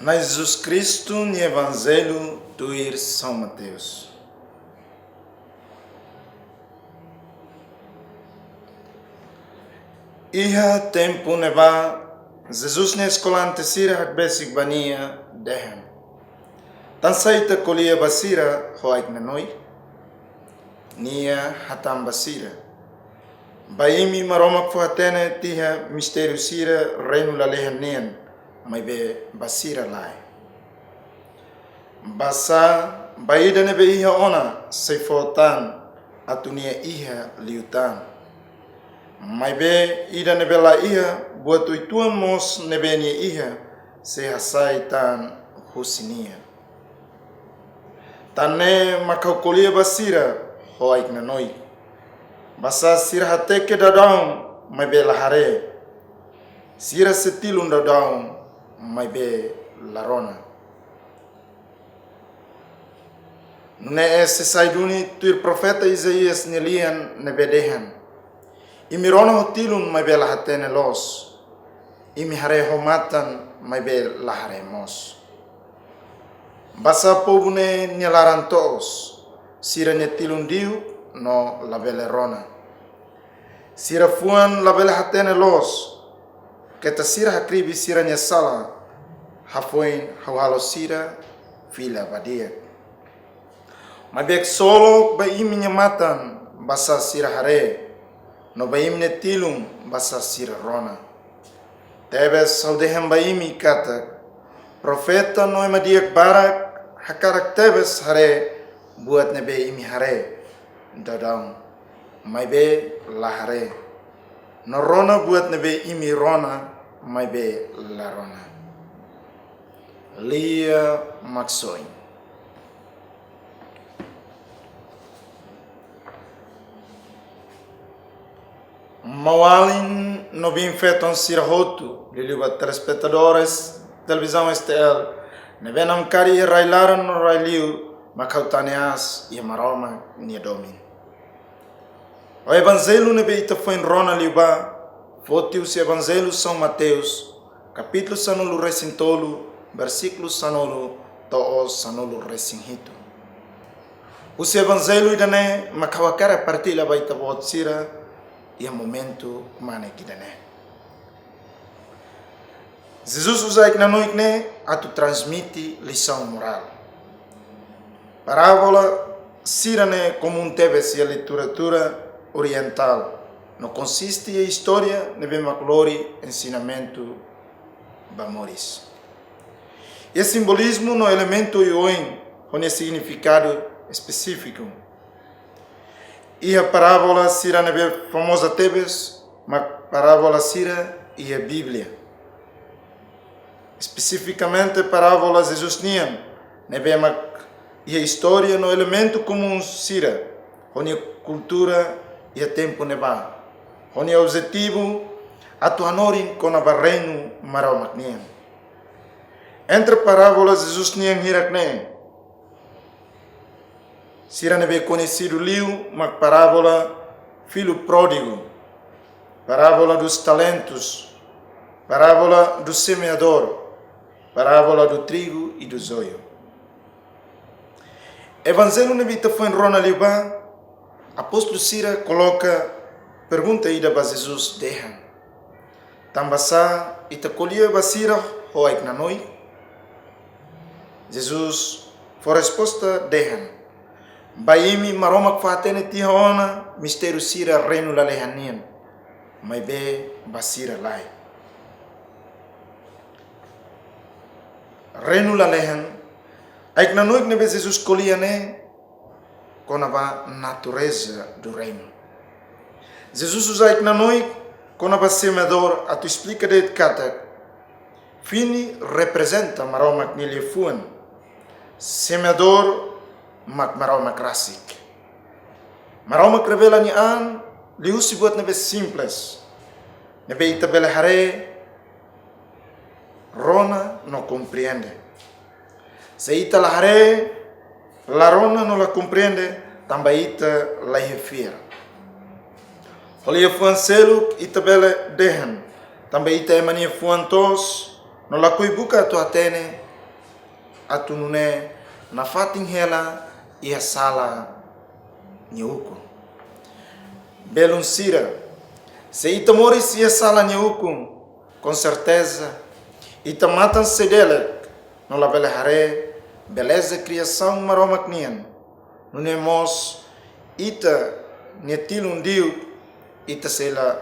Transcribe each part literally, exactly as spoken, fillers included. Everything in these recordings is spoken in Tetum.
Na'i Jesus Kristu nia Evanjellu tuir São Mateus. Iha tempu ne'ebá, Jesus nia eskolante sira hakbesik ba nia dehan: Tansá ita ko'alia ba sira ho aik-nanoik? Nia hatán ba sira: Ba imi Maromak fó-hatene tiha mistériu sira reinu lalehan nian, maibé ba sira lae. Basá ba ida ne'ebé iha ona sei fó tan atu nia iha liután. Maibé ida ne'ebé la iha, buat uitoan mós ne'ebé nia iha sei hasai tan husi nia. Tan ne'e mak ha'u ko'alia ba sira ho aik-nanoik. Basá sira hateke daudaun, maibé la haree. Sira sei tilun daudaun, maibé la rona. Nune'e sei sai duni tuir profeta Isaías nia lian ne'ebé dehan: Imi rona ho tilun, maibé la hatene loos. Imi haree ho matan, maibé la haree moos. Basá povu ne'e nia laran toos, sira-nia tilun diuk no labele rona. Sira fuan labele hatene loos, keta sira hakribi sira-nia sala, hafoin ha'u halo sira fila ba di'ak. Maibé ksolok ba imi-nia matan, basá sira haree, no ba imi-nia tilun, basá sira rona. Tebes ha'u dehan ba imi katak, profeta no ema di'ak barak hakarak tebes haree buat ne'ebé imi haree daudaun, maibé la haree, no rona buat ne'ebé imi rona, maibé la rona. Lia Maksoin. Maun-alin no biin-feton sira hotu, liuliu ba telespetadores Televizaun S T L, ne'ebé namkari iha rai-laran no rai-liur, mak ha'u tane aas iha Maromak nia domin. Ho Evanjellu ne'ebé ita foin rona liubá, foti husi Evanjellu São Mateus, kapítulu sanulu-resin-tolu, versíkulu sanulu to'o sanulu-resin-hitu. Husi Evanjellu ida-ne'e mak ha'u hakarak partilla ba ita-boot sira iha momentu kmanek ida-ne'e. Jesus uza aik-nanoik ne'e atu transmite lisaun morál. Parábola sira-ne'e komún tebes iha literatura orientál, no konsiste iha istória ne'ebé mak lori ensinamentu ba moris. Iha simbolizmu no elementu oioin ho nia signifikadu espesífiku. Iha parábola sira ne'ebé famoza tebes mak parábola sira iha Bíblia. Espesifikamente parábola Jesus nian, ne'ebé mak iha istória no elementu komún sira ho nia kultura iha tempu ne'ebá, ho nia objetivu atu hanorin kona-ba reinu Maromak nian. Entre parábola Jesus nian hirak-ne'e, sira ne'ebé koñesidu liu mak parábola filho pródigo, parábola dos talentos, parábola do semeador, parábola do trigo e do joio. Evanjellu ne'ebé ita foin rona liubá, apóstolu sira koloka pergunta ida ba Jesus dehan: Tanbasá ita ko'alia ba sira ho aik-nanoik? Jesus fó resposta dehan: Ba imi Maromak fó-hatene tiha ona mistériu sira reinu lalehan nian, maibé ba sira lae. Reinu lalehan, aik-nanoik ne'ebé Jesus ko'alia ne'e kona-ba natureza do reino. Jesus uza aik-nanoik kona-ba semeadór atu esplika de'it katak fini reprezenta Maromak nia liafuan. Semeadór mak Maromak rasik. Maromak revela nia an liuhusi buat ne'ebé simples, ne'ebé ita bele haree, rona no komprende. Se ita la haree, la rona no la komprende, tanba ita la iha fiar. Ho liafuan seluk ita bele dehan, tanba ita ema nia fuan toos, no lakohi buka atu hatene, atu nune'e nafatin hela iha sala nia ukun. Belun sira, se ita moris iha sala nia ukun, konserteza, ita matan sei delek, no labele haree beleza kriasaun Maromak nian. Nune'e mós ita-nia tilun diuk, ita sei la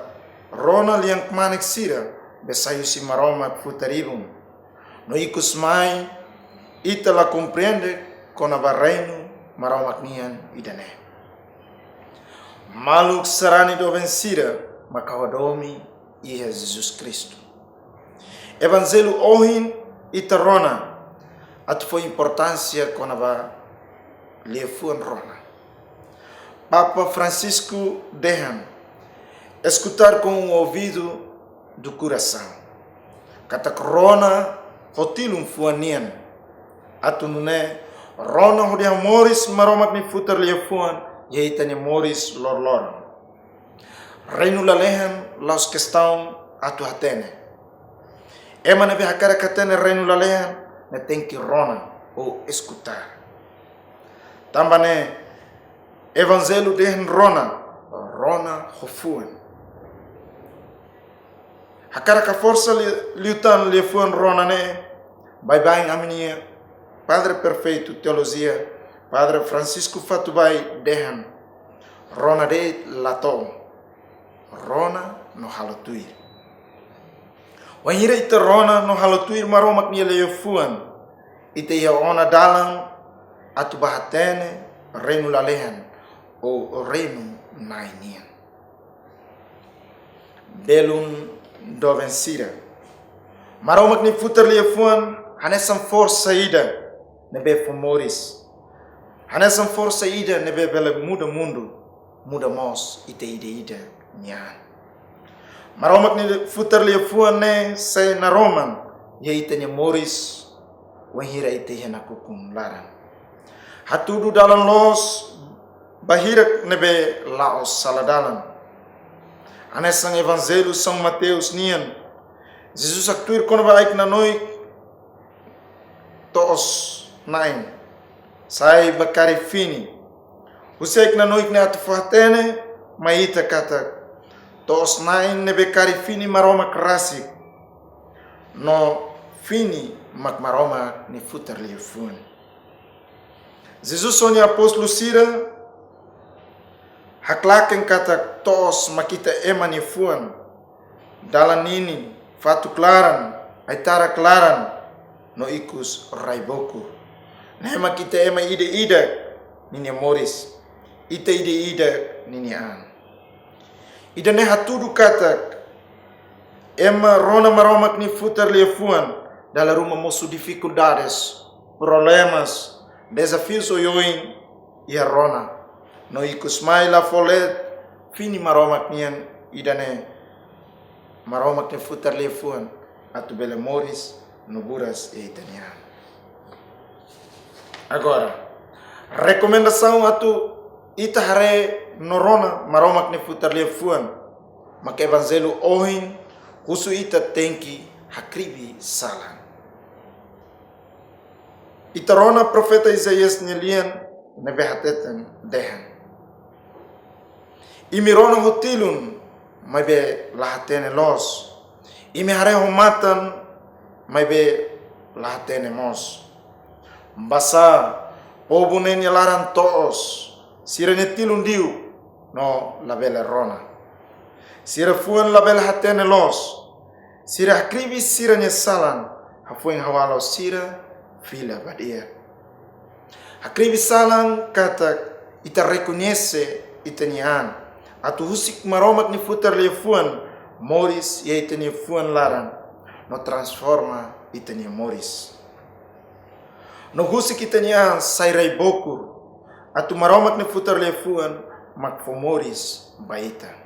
rona lian kmanek sira be sai husi Maromak futar ibun. No ikus mai ita la komprende kona-ba reinu Maromak nian ida-ne'e. Maluk sarani doben sira, mak ha'u hadomi iha Jesus Kristu. Evanjellu ohin ita rona atu fó importánsia kona-ba liafuan rona. Papa Francisco dehan: escutar com o ouvido do coração. Katak rona ho tilun fuan nian. Atu nune'e rona hodi hamoris Maromak nia futar liafuan iha ita-nia moris loroloron. Reinu lalehan la'ós kestaun atu hatene. Ema ne'ebé hakarak hatene reinu lalehan ne'e tenke rona ou escutar. Tanba ne'e Evanjellu dehan rona, rona ho fuan. Hakarak haforsa li-, liután liafuan rona ne'e, baibain ami-nia Padre Prefeitu Teolojia, Padre Francisco Fatubay dehan: rona de'it la to'o, rona no halo tuir. Wainhira ita rona no halo tuir Maromak nia liafuan, ita iha ona dalan atu bá hatene reinu lalehan ou reinu Na'i nian. Belun doben sira, Maromak nia futar liafuan hanesan forsa ida ne'ebé fó moris. Hanesan forsa ida ne'ebé bele muda mundu, muda mós ita ida-idak nia an. Maromak nia futar liafuan ne'e sei naroman iha ita-nia moris wainhira ita iha nakukun laran. Hatudu dalan loos ba hirak ne'ebé la'o sala dalan. Hanesan Evanjellu São Mateus nian, Jesus haktuir kona-ba ai-knanoik to'os-na'in sai ba kari fini. Husi ai-knanoik ne'e atu fó hatene mai ita katak to'os-na'in ne'ebé kari fini Maromak rasik. No fini mak Maromak nia futar liafuan. Jesus ho nia apóstolu sira haklaken katak to'os mak ita ema nia fuan. Dalan ninin, fatuk laran, ai-tarak laran, no ikus rai bokur. Ne'e mak ita ema ida-idak ninia moris, ita ida-idak ninia an. Ida-ne'e hatudu katak ema rona Maromak nia futar liafuan dala ruma mosu difikuldades, problemas, dezafius oioin iha rona. No ikus mai la fó leet fini Maromak nian, ida-ne'e Maromak nia futar liafuan atu bele moris no buras iha ita-nia an. Agora, rekomendasaun atu ita haree no rona Maromak nia futar liafuan, mak Evanjellu ohin husu ita tenke hakribi salan. Ita rona profeta Isaías nia lian ne'ebé hateten dehan: imi rona ho tilun, maibé la hatene loos. Imi haree ho matan, maibé la hatene mós. Basá povu ne'e nia laran to'os, sira-nia tilun diuk no labele rona. Sira fuan labele hatene loos. Sira hakribi sira-nia salan, hafoin ha'u halo sira fila ba di'ak. Hakribi salan katak ita rekoñese ita-nia an, atu husik Maromak nia futar liafuan moris iha ita-nia fuan laran, no transforma ita-nia moris. No husik ita-nia an sai rai bokur, atu Maromak nia futar liafuan mak fó moris ba ita.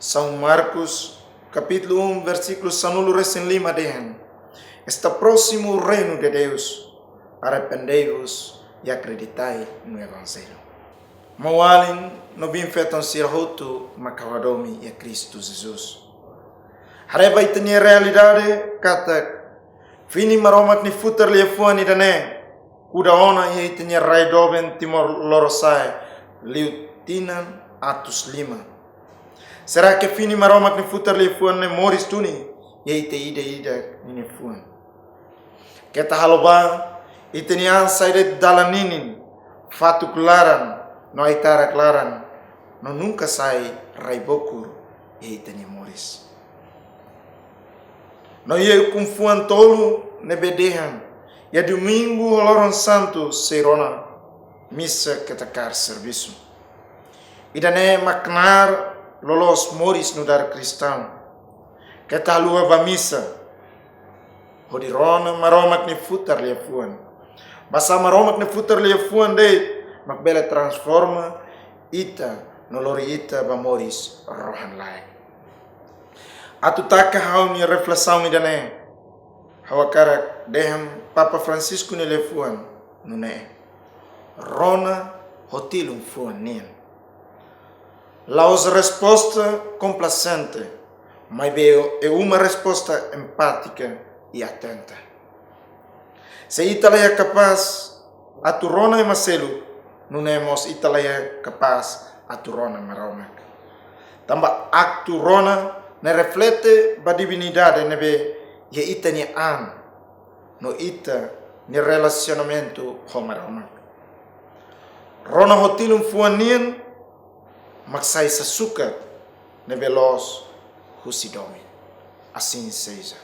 São Marcos, capítulo um, versículo sanulu-resin-lima dehan: Está próximo o reino de Deus. Arrependei-vos e acreditai no Evangelho. Maun-alin no biin-feton sira hotu mak ha'u hadomi iha Kristu Jesus. Haree ba ita-nia realidade katak Fini Maromak nia futar liafuan ida-ne'e kuda ona iha ita-nia rai doben Timor Lorosa'e liu tinan atus lima. Será ke fini Maromak nia futar liafuan ne'e moris duni iha ita ida-idak nia fuan? Keta halo ba ita-nia an sai de'it dalan ninin, fatuk laran no ai-tarak laran, no nunka sai rai bokur iha ita-nia moris. No iha ukun-fuan tolu ne'ebé dehan iha Domingu ho Loron Santu sei rona misa keta kaer servisu. Ida-ne'e mak knaar loloos moris nu'udar kristaun. Keta haluha ba misa hodi rona Maromak nia futar liafuan. Basá Maromak nia futar liafuan de'it mak bele transforma ita no lori ita ba moris rohan-laek. Atu taka ha'u-nia reflesaun ida-ne'e, ha'u hakarak dehan Papa Francisco nia liafuan nune'e: rona ho tilun fuan nian. La'ós resposta komplasente, maibé é uma resposta empática e atenta. Se ita la iha kapás atu rona ema seluk, nune'e mós ita la iha kapás atu rona Maromak. Tanba aktu rona ne'e reflete ba divinidade ne'ebé iha ita-nia an no ita-nia relasionamentu ho Maromak. Rona ho tilun fuan nian mak sai sasukat ne'ebé loos husi domin. Assim seja.